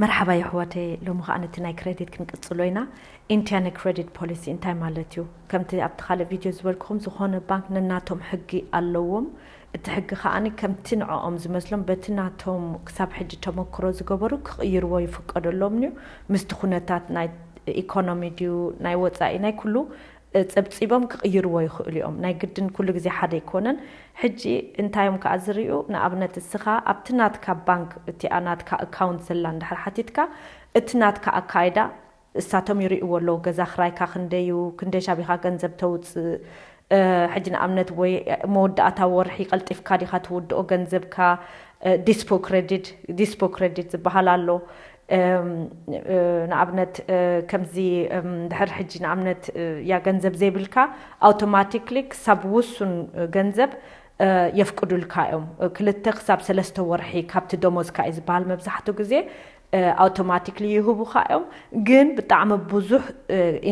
መርሓባ የሕዋተይ፣ ሎሚ ከኣ ነቲ ናይ ክሬዲት ክንቅጽሎ ኢና። ኢንትያ ናይ ክሬዲት ፖሊሲ እንታይ ማለት እዩ? ከምቲ ኣብቲ ካልእ ቪድዮ ዝበልኩኹም፣ ዝኾነ ባንክ ነናቶም ሕጊ ኣለዎም። እቲ ሕጊ ከኣ ከምቲ ንዕኦም ዝመስሎም በቲ ናቶም ክሳብ ሕጂ ተመክሮ ዝገበሩ ክቕይርዎ ይፍቀደሎምን እዩ። ምስቲ ኩነታት ናይ ኢኮኖሚ ድዩ ናይ ወጻኢ ናይ ኩሉ ጸብጺቦም ክቕይርዎ ይኽእሉ እዮም። ናይ ግድን ኩሉ ግዜ ሓደ ኣይኮነን። ሕጂ እንታይ እዮም ከኣ ዝርእዩ? ንኣብነት እስኻ ኣብቲ ናትካ ባንክ እቲኣ ናትካ ኣካውንት ዘላ እንድሕር ሓቲትካ እቲ ናትካ ኣካይዳ እሳቶም ይርእይዎ ኣለዉ። ገዛ ክራይካ ክንደይ እዩ፣ ክንደይ ሻብ ኢኻ ገንዘብ ተውጽእ፣ ሕጂ ንኣብነት ወይ መወዳእታ ወርሒ ቀልጢፍካ ዲኻ ትውድኦ ገንዘብካ፣ ዲስፖ ክሬዲት ዲስፖ ክሬዲት ዝበሃል ኣሎ። ንኣብነት ከምዚ ድሕር ሕጂ ንኣብነት ያ ገንዘብ ዘይብልካ ኣውቶማቲክሊ ክሳብ ውሱን ገንዘብ የፍቅዱልካ እዮም። ክልተ ክሳብ ሰለስተ ወርሒ ካብቲ ደሞዝካ እዩ ዝበሃል መብዛሕትኡ ግዜ። ኣውቶማቲክሊ ይህቡኻ እዮም፣ ግን ብጣዕሚ ብዙሕ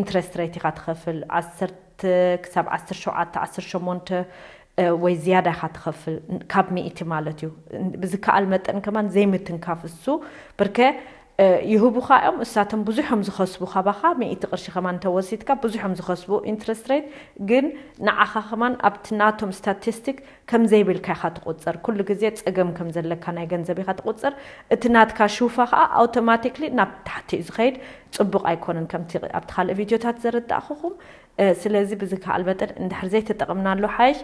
ኢንትረስት ሬት ኢኻ ትኸፍል። ዓሰርተ ክሳብ ዓሰርተ ሸውዓተ፣ ዓሰርተ ሸሞንተ ወይ ዝያዳ ኢኻ ትኸፍል፣ ካብ ሚእቲ ማለት እዩ። ብዝከኣል መጠን ከማን ዘይምትንካፍ እሱ ብርከ ይህቡኻ እዮም። እሳቶም ብዙሕ እዮም ዝኸስቡ ካባኻ። ሚእቲ ቅርሺ ከማን እንተወሲድካ ብዙሕ እዮም ዝኸስቡ ኢንትረስት ሬት፣ ግን ንዓኻ ከማን ኣብቲ ናቶም ስታቲስቲክ ከም ዘይብልካ ኢኻ ትቑጸር። ኩሉ ግዜ ጸገም ከም ዘለካ ናይ ገንዘብ ኢኻ ትቑጸር። እቲ ናትካ ሹፋ ከኣ ኣውቶማቲክሊ ናብ ታሕቲ እዩ ዝኸይድ። ጽቡቕ ኣይኮነን፣ ከምቲ ኣብቲ ካልእ ቪድዮታት ዘረዳእኹኹም። ስለዚ ብዝከኣል መጠን እንድሕር ዘይተጠቕምናሉ ሓይሽ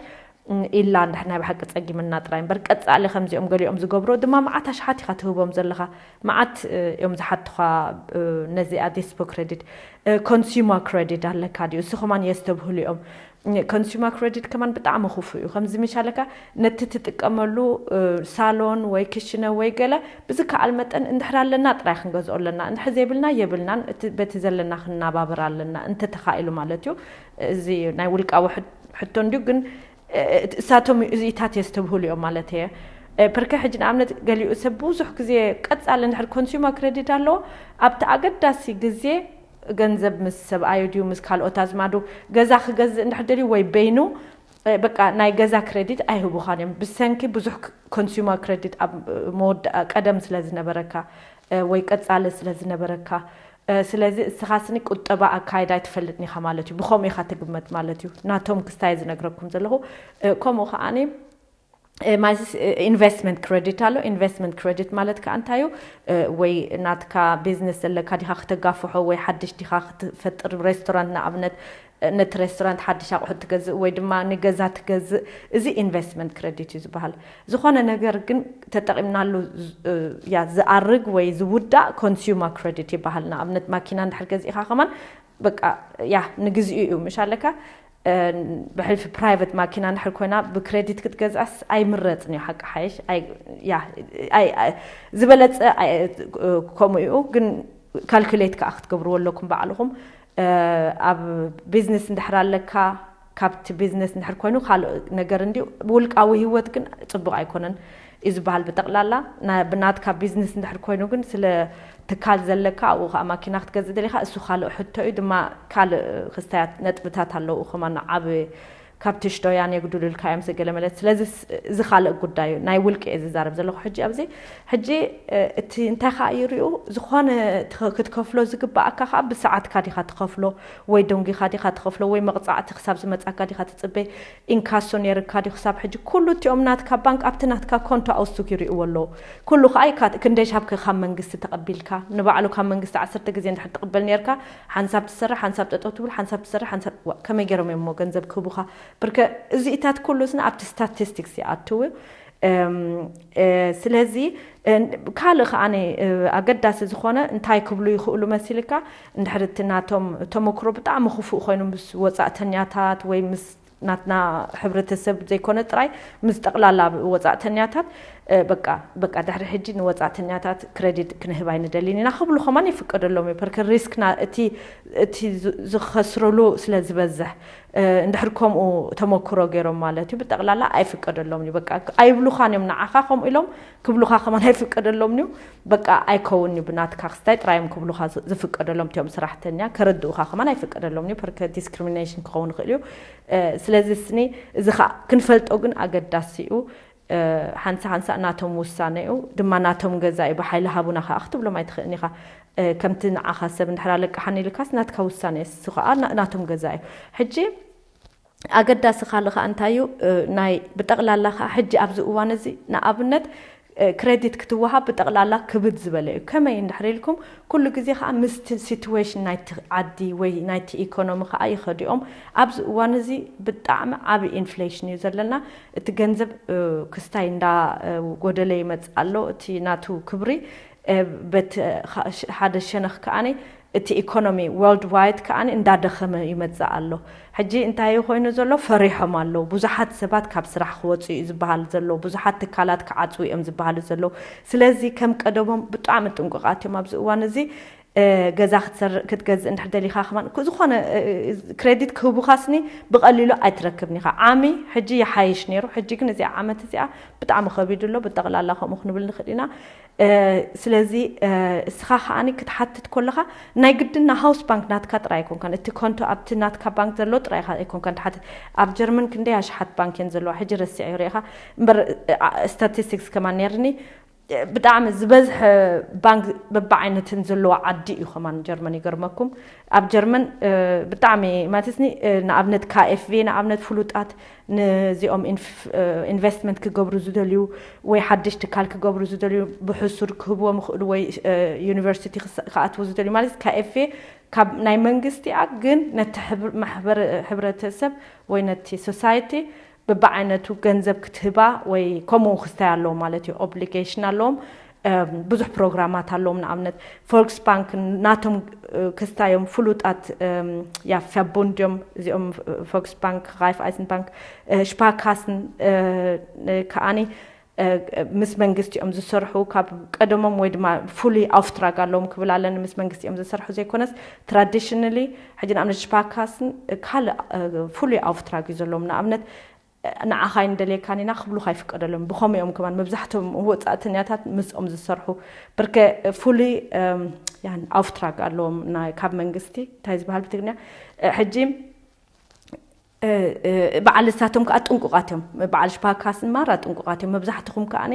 ኢላ እንድሕር ናይ ብሓቂ ጸጊምና ጥራይ እምበር፣ ቀጻሊ ከምዚኦም ገሊኦም ዝገብሮ ድማ መዓት ኣሽሓት ኢኻ ትህቦም ዘለኻ። መዓት እዮም ዝሓትኻ። ነዚኣ ዲስፖ ክሬዲት፣ ኮንሱመር ክሬዲት ኣለካ ድዩ? እሱ ከማን የስተብህሉ እዮም። ኮንሱመር ክሬዲት ከማን ብጣዕሚ ክፉእ እዩ። ከምዚ ምሻለካ ነቲ ትጥቀመሉ ሳሎን ወይ ክሽነ ወይ ገለ ብዝከኣል መጠን እንድሕር ኣለና ጥራይ ክንገዝኦ ኣለና፣ እንድሕር ዘይብልና የብልናን፣ በቲ ዘለና ክንናባበር ኣለና እንተተኻኢሉ ማለት እዩ። እዚ ናይ ውልቃዊ ሕቶ እንድዩ፣ ግን እሳቶም እዚኢታት የስተብህሉ እዮም ማለት እየ። ፐርከ ሕጂ ንኣብነት ገሊኡ ሰብ ብዙሕ ግዜ ቀጻሊ እንድሕር ኮንሱመር ክሬዲት ኣለዎ፣ ኣብቲ ኣገዳሲ ግዜ ገንዘብ ምስ ሰብኣዩ ድዩ ምስ ካልኦት ኣዝማዱ ገዛ ክገዝእ እንድሕር ደልዩ ወይ በይኑ በቃ ናይ ገዛ ክሬዲት ኣይህቡኻን እዮም። ብሰንኪ ብዙሕ ኮንሱመር ክሬዲት ኣብ መወዳእ ቀደም ስለ ዝነበረካ ወይ ቀጻሊ ስለ ዝነበረካ፣ ስለዚ እስኻ ስኒ ቁጠባ ኣካይዳ ኣይትፈልጥን ኢኻ ማለት እዩ። ብኸምኡ ኢኻ ትግመት ማለት እዩ። ናቶም ክስታይ ዝነግረኩም ዘለኹ። ከምኡ ከዓኒ ማለትስ ኢንቨስትመንት ክሬዲት ኣሎ። ኢንቨስትመንት ክሬዲት ማለት ከዓ እንታይ እዩ? ወይ ናትካ ቢዝነስ ዘለካ ዲኻ ክተጋፍሖ ወይ ሓድሽ ዲኻ ክትፈጥር፣ ሬስቶራንት ንኣብነት፣ ነቲ ሬስቶራንት ሓድሽ ኣቑሑት ትገዝእ ወይ ድማ ንገዛ ትገዝእ፣ እዚ ኢንቨስትመንት ክሬዲት እዩ ዝበሃል። ዝኾነ ነገር ግን ተጠቒምናሉ ያ ዝኣርግ ወይ ዝውዳእ ኮንሱመር ክሬዲት ይበሃል። ንኣብነት ማኪና እንድሕር ገዚእኻ ከማን በቃ ያ ንግዚኡ እዩ ምሽ ኣለካ። ብሕልፊ ፕራይቨት ማኪና እንድሕር ኮይና ብክሬዲት ክትገዝኣስ ኣይምረጽን እዩ ሓቂ ሓይሽ። ዝበለጸ ከምኡ እዩ፣ ግን ካልኩሌት ከዓ ክትገብርዎ ኣለኩም ባዕልኹም። ኣብ ቢዝነስ እንድሕር ኣለካ፣ ካብቲ ቢዝነስ እንድሕር ኮይኑ ካልእ ነገር እንድዩ። ብውልቃዊ ህይወት ግን ጽቡቕ ኣይኮነን እዩ ዝበሃል ብጠቕላላ። ብናትካ ቢዝነስ እንድሕር ኮይኑ ግን ስለ ትካል ዘለካ ኣብኡ ከዓ ማኪና ክትገዝእ ደሊኻ እሱ ካልእ ሕቶ እዩ ድማ ካልእ ክስታያት ነጥብታት ኣለዉ ከማን ዓብ ካብ ትሽዶያን የጉድሉልካ እዮም ዘገለ መለት። ስለዚ እዚ ካልእ ጉዳይ እዩ። ናይ ውልቂ እየ ዝዛረብ ዘለኹ ሕጂ ኣብዚ። ሕጂ እቲ እንታይ ከዓ ይሪኡ፣ ዝኾነ ክትከፍሎ ዝግባኣካ ከዓ ብሰዓትካ ዲኻ ትኸፍሎ ወይ ደንጊኻ ዲኻ ትኸፍሎ ወይ መቕፃዕቲ ክሳብ ዝመፃካ ዲኻ ትፅበይ፣ ኢንካሶ ነይርካ ድዩ ክሳብ ሕጂ? ኩሉ እቲኦም ናትካ ባንክ ኣብቲ ናትካ ኮንቶ ኣውስቱክ ይርእዎ ኣለዉ። ኩሉ ከዓ ኢካ ክንደይ ሻብከ ካብ መንግስቲ ተቐቢልካ? ንባዕሉ ካብ መንግስቲ ዓሰርተ ግዜ እንድሕር ትቕበል ነይርካ፣ ሓንሳብ ትሰርሕ ሓንሳብ ጠጠው ትብል፣ ሓንሳብ ትሰርሕ ሓንሳብ፣ ከመይ ገይሮም እዮም እሞ ገንዘብ ክህቡኻ? ብርከ እዚኢታት ኩሉ ስነ ኣብቲ ስታቲስቲክስ ይኣትው እዩ። ስለዚ ካልእ ከዓ ኣገዳሲ ዝኾነ እንታይ ክብሉ ይኽእሉ መሲልካ? እንድሕር እቲ ናቶም ተመክሮ ብጣዕሚ ክፉእ ኮይኑ ምስ ወፃእተኛታት ወይ ምስ ናትና ሕብረተሰብ ዘይኮነ ጥራይ ምስ ጠቕላላ ወፃእተኛታት በቃ በቃ ድሕሪ ሕጂ ንወፃእተኛታት ክሬዲት ክንህብ ኣይንደልን ኢና ክብሉ ከማን ይፍቀደሎም እዩ። ፐርከ ሪስክና እቲ እቲ ዝኸስርሉ ስለ ዝበዝሕ እንድሕር ከምኡ ተመክሮ ገይሮም ማለት እዩ ብጠቕላላ ኣይፍቀደሎም እዩ። በቃ ኣይብሉኻን እዮም ንዓኻ ከምኡ ኢሎም ክብሉኻ ከማን ኣይፍቀደሎም እዩ። በቃ ኣይከውን እዩ ብናትካ ክስታይ ጥራዮም ክብሉኻ ዝፍቀደሎም እዮም። ሰራሕተኛ ከረድኡኻ ከማን ኣይፍቀደሎም እዩ። ፐርከ ዲስክሪሚኔሽን ክኸውን ይኽእል እዩ። ስለዚ ስኒ እዚ ከዓ ክንፈልጦ ግን ኣገዳሲ እዩ። ሓንሳ ሓንሳ ናቶም ውሳነ እዩ ድማ ናቶም ገዛ እዩ። ብሓይሊ ሃቡና ከዓ ክትብሎም ኣይትኽእልን ኢኻ። ከምቲ ንዓኻ ሰብ እንድሕር ኣለቅሓኒ ኢልካስ ናትካ ውሳነ እዩ፣ እሱ ከዓ ናቶም ገዛ እዩ። ሕጂ ኣገዳሲ ካልእ ከዓ እንታይ እዩ? ናይ ብጠቕላላ ከዓ ሕጂ ኣብዚ እዋን እዚ ንኣብነት ክሬዲት ክትወሃብ ብጠቕላላ ክብድ ዝበለ እዩ። ከመይ እንድሕር ኢልኩም ኩሉ ግዜ ከዓ ምስቲ ሲትዌሽን ናይቲ ዓዲ ወይ ናይቲ ኢኮኖሚ ከዓ ይኸዲኦም። ኣብዚ እዋን እዚ ብጣዕሚ ዓብ ኢንፍሌሽን እዩ ዘለና። እቲ ገንዘብ ክስታይ እንዳ ጎደለ ይመፅእ ኣሎ፣ እቲ ናቱ ክብሪ። በቲ ሓደ ሸነኽ ከዓኒ እቲ ኢኮኖሚ ወርልድ ዋይድ ከዓኒ እንዳደኸመ ይመፅእ ኣሎ። ሕጂ እንታይ ኮይኑ ዘሎ? ፈሪሖም ኣለዉ። ብዙሓት ሰባት ካብ ስራሕ ክወፁ እዩ ዝበሃል ዘሎ። ብዙሓት ትካላት ክዓፅዉ እዮም ዝበሃሉ ዘለዉ። ስለዚ ከም ቀደሞም ብጣዕሚ ጥንቁቃት እዮም። ኣብዚ እዋን እዚ ገዛ ክትገዝእ እንድሕር ደሊኻ ከማን ዝኾነ ክሬዲት ክህቡኻስኒ ብቐሊሉ ኣይትረክብን ኢኻ። ዓሚ ሕጂ ይሓይሽ ነይሩ። ሕጂ ግን እዚኣ ዓመት እዚኣ ብጣዕሚ ከቢዱ ኣሎ። ብጠቕላላ ከምኡ ክንብል ንኽእል ኢና። ስለዚ እስኻ ከዓኒ ክትሓትት ከለኻ ናይ ግድን ሃውስ ባንክ ናትካ ጥራይ ኣይኮንካን። እቲ ኮንቶ ኣብቲ ናትካ ባንክ ዘሎ ጥራይ ኣይኮንካን ትሓትት። ኣብ ጀርመን ክንደይ ኣሽሓት ባንክ እየን ዘለዋ? ሕጂ ረሲዐ ሪኢኻ እምበር ስታቲስቲክስ ከማን ነርኒ። ብጣዕሚ ዝበዝሐ ባንክ በብዓይነትን ዘለዋ ዓዲ እዩ ከማን ጀርመን። ይገርመኩም ኣብ ጀርመን ብጣዕሚ ማለትኒ ንኣብነት ካኤፍቪ ንኣብነት ፍሉጣት ንዚኦም ኢንቨስትመንት ክገብሩ ዝደልዩ ወይ ሓድሽ ትካል ክገብሩ ዝደልዩ ብሕሱር ክህብዎም ይኽእሉ ወይ ዩኒቨርሲቲ ክኣትዉ ዝደልዩ ማለት ካኤፍቪ ካብ ናይ መንግስቲኣ ግን ነቲ ሕብረተሰብ ወይ ነቲ ሶሳይቲ ብብዓይነቱ ገንዘብ ክትህባ ወይ ከምኡ ክስታይ ኣለዎም ማለት እዩ። ኦብሊጌሽን ኣለዎም። ብዙሕ ፕሮግራማት ኣለዎም። ንኣብነት ፎልክስ ባንክ ናቶም ክስታዮም ፍሉጣት ያ ፊያቡንድ እዮም እዚኦም። ፎልክስ ባንክ፣ ራይፍ ኣይስን ባንክ፣ ሽፓካስን ከዓኒ ምስ መንግስቲ እዮም ዝሰርሑ። ካብ ቀደሞም ወይ ድማ ፍሉይ ኣውፍትራግ ኣለዎም ክብል ኣለኒ። ምስ መንግስቲ እዮም ዝሰርሑ ዘይኮነስ ትራዲሽናሊ ሕጂ ንኣብነት ሽፓካስን ካልእ ፍሉይ ኣውፍትራግ እዩ ዘለዎም። ንኣብነት ንዓኻ ኣይንደልየካን ኢና ክብሉኻ ይፍቀደሎም። ብኸምኡ እዮም ከማን መብዛሕትኦም ወፃእተኛታት ምስኦም ዝሰርሑ። ብርከ ፍሉይ ኣውፍትራግ ኣለዎም ካብ መንግስቲ እንታይ ዝበሃል ብትግርኛ። ሕጂ በዓል እሳቶም ከዓ ጥንቁቃት እዮም። በዓል ሽፓካስን ማራ ጥንቁቃት እዮም። መብዛሕትኹም ከዓኒ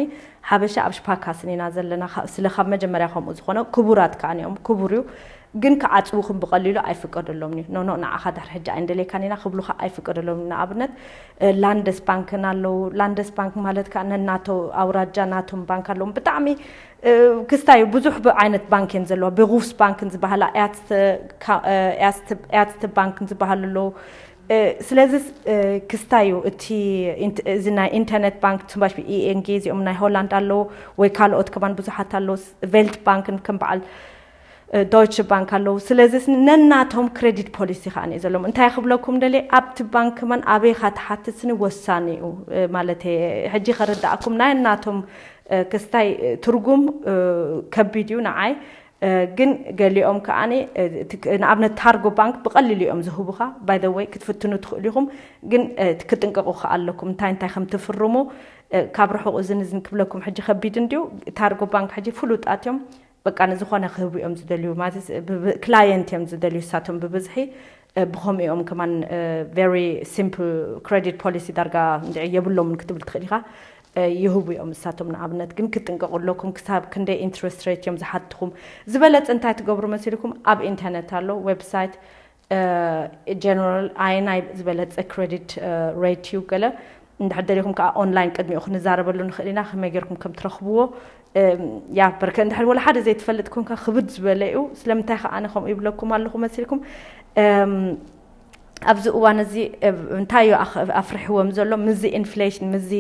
ሓበሻ ኣብ ሽፓካስን ኢና ዘለና። ስለ ካብ መጀመርያ ከምኡ ዝኾነ ክቡራት ከዓኒ እዮም። ክቡር እዩ ግን ክዓፅውኹም ብቐሊሉ ኣይፍቀደሎም እዩ። ኖኖ ንዓኻ ድሕር ሕጂ ኣይንደልየካን ኢና ክብሉኻ ኣይፍቀደሎም። ንኣብነት ላንደስ ባንክን ኣለዉ። ላንደስ ባንክ ማለት ከዓ ነናቶ ኣውራጃ ናቶም ባንክ ኣለዎም። ብጣዕሚ ክስታይ ብዙሕ ዓይነት ባንክ እየን ዘለዋ። ብሩፍስ ባንክን ዝበሃላ ኤያትስት ባንክን ዝበሃሉ ኣለዉ። ስለዚ ክስታይ እዩ እቲ እዚ ናይ ኢንተርኔት ባንክ ትንባሽ ኢኤንጌ እዚኦም ናይ ሆላንድ ኣለዉ ወይ ካልኦት ከማን ብዙሓት ኣለዉ። ቬልት ባንክን ከም በዓል ዶይቸ ባንክ ኣለዉ። ስለዚ ነናቶም ክሬዲት ፖሊሲ ከዓ ዘለዎም እንታይ ክብለኩም ደልየ ኣብቲ ባንክ ከማን ኣበይካ ትሓትት ስኒ ወሳኒ እዩ ማለት ሕጂ ከረዳእኩም ናይ ናቶም ክስታይ ትርጉም ከቢድ እዩ ንዓይ። ግን ገሊኦም ከዓኒ ንኣብነት ታርጎ ባንክ ብቐሊሉ እዮም ዝህቡኻ። ባይ ዘ ወይ ክትፍትኑ ትኽእሉ ኢኹም ግን ክትጥንቀቑ ከኣ ኣለኩም እንታይ እንታይ ከም ትፍርሙ። ካብ ርሑቕ እዝን እዝን ክብለኩም ሕጂ ከቢድ እንድዩ። ታርጎ ባንክ ሕጂ ፍሉጣት እዮም። በቃ ንዝኾነ ክህቡ እዮም ዝደልዩ ማለት ክላየንት እዮም ዝደልዩ እሳቶም ብብዝሒ። ብኸምኡ እዮም ከማን ቨሪ ሲምፕል ክሬዲት ፖሊሲ ዳርጋ እንድዒ የብሎምን ክትብል ትኽእል ኢኻ። ይህቡ እዮም እሳቶም ንኣብነት ግን ክትጥንቀቑ ኣለኩም ክሳብ ክንደይ ኢንትረስት ሬት እዮም ዝሓትኹም። ዝበለፀ እንታይ ትገብሩ መሲልኩም ኣብ ኢንተርኔት ኣሎ ዌብሳይት ጀነራል ኣየናይ ዝበለፀ ክሬዲት ሬት እዩ ገለ እንድሕር ደሊኹም ከዓ ኦንላይን ቅድሚኡ ክንዛረበሉ ንኽእል ኢና ከመይ ጌርኩም ከም ትረኽብዎ። ያ በርከ እንድሕር ወላ ሓደ ዘይትፈልጥ ኮንካ ክብድ ዝበለ እዩ ስለምንታይ ከዓ ኣነ ከምኡ ይብለኩም ኣለኹ መሲልኩም። ኣብዚ እዋን እዚ እንታይ እዩ ኣፍርሕዎም ዘሎ ምስዚ ኢንፍሌሽን ምስዚ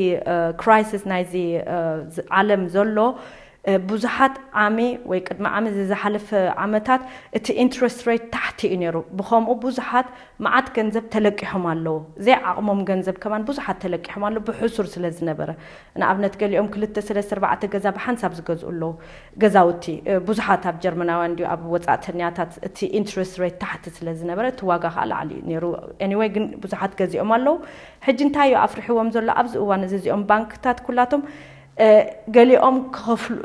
ክራይሲስ ናይዚ ዓለም ዘሎ ብዙሓት ዓሚ ወይ ቅድሚ ዓሚ ዝዝሓለፈ ዓመታት እቲ ኢንትረስት ሬት ታሕቲ እዩ ነይሩ። ብኸምኡ ብዙሓት መዓት ገንዘብ ተለቂሖም ኣለዉ። ዘይዓቕሞም ገንዘብ ከማን ብዙሓት ተለቂሖም ኣለዉ ብሕሱር ስለ ዝነበረ። ንኣብነት ገሊኦም ክልተ ሰለስተ ኣርባዕተ ገዛ ብሓንሳብ ዝገዝኡ ኣለዉ። ገዛውቲ ብዙሓት ኣብ ጀርመናውያን እንዲዩ ኣብ ወፃእተኛታት እቲ ኢንትረስት ሬት ታሕቲ ስለ ዝነበረ እቲ ዋጋ ከዓ ላዕሊ እዩ ነይሩ። ኤኒወይ ግን ብዙሓት ገዚኦም ኣለዉ። ሕጂ እንታይ እዩ ኣፍርሕዎም ዘሎ ኣብዚ እዋን እዚ እዚኦም ባንክታት ኩላቶም ገሊኦም ክኸፍሉ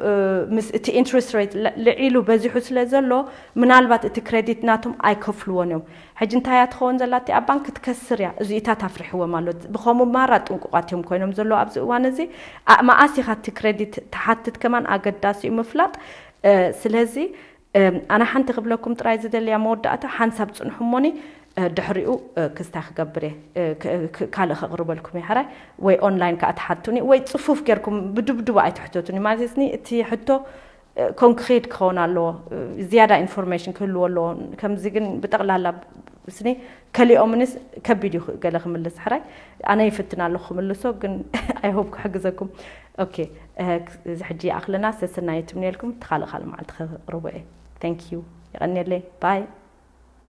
ምስ እቲ interest rate ልዒሉ በዚሑ ስለ ዘሎ ምናልባት እቲ credit ናቶም ኣይከፍልዎን እዮም። ሕጂ እንታይ እያ ትኸውን ዘላ እቲኣ ባንክ? ክትከስር እያ። እዚኢታት ኣፍሪሕዎም ኣሎ። ብኸምኡ ማራ ጥንቁቓት እዮም ኮይኖም ዘለዉ ኣብዚ እዋን እዚ። መኣስ ኢኻ እቲ credit ትሓትት ከማን ኣገዳሲ እዩ ምፍላጥ። ስለዚ ኣነ ሓንቲ ክብለኩም ጥራይ ዝደልያ መወዳእታ ሓንሳብ ጽንሑ እሞኒ ድሕሪኡ ክስታይ ክገብር እየ። ካልእ ከቕርበልኩም እየ ሕራይ። ወይ online ከዓ ትሓቱኒ ወይ ጽፉፍ ጌርኩም ብድብድቡ ኣይትሕተቱኒ። ማለትኒ እቲ ሕቶ concrete ክኸውን ኣለዎ። ዝያዳ information ክህልዎ ኣለዎ። ከምዚ ግን ብጠቕላላ ስኒ ከሊኦምንስ ከቢድ እዩ ገለ ክምልስ ሕራይ። ኣነ ይፍትን ኣለኹ ክምልሶ ግን I hope ክሕግዘኩም። Okay፣ እዚ ሕጂ ይኣኽለና። ሰሰናዩ ትምንየልኩም። እቲ ካልእ ካልእ መዓልቲ ከቕርቦ እየ። Thank you። የቐንየለይ። Bye።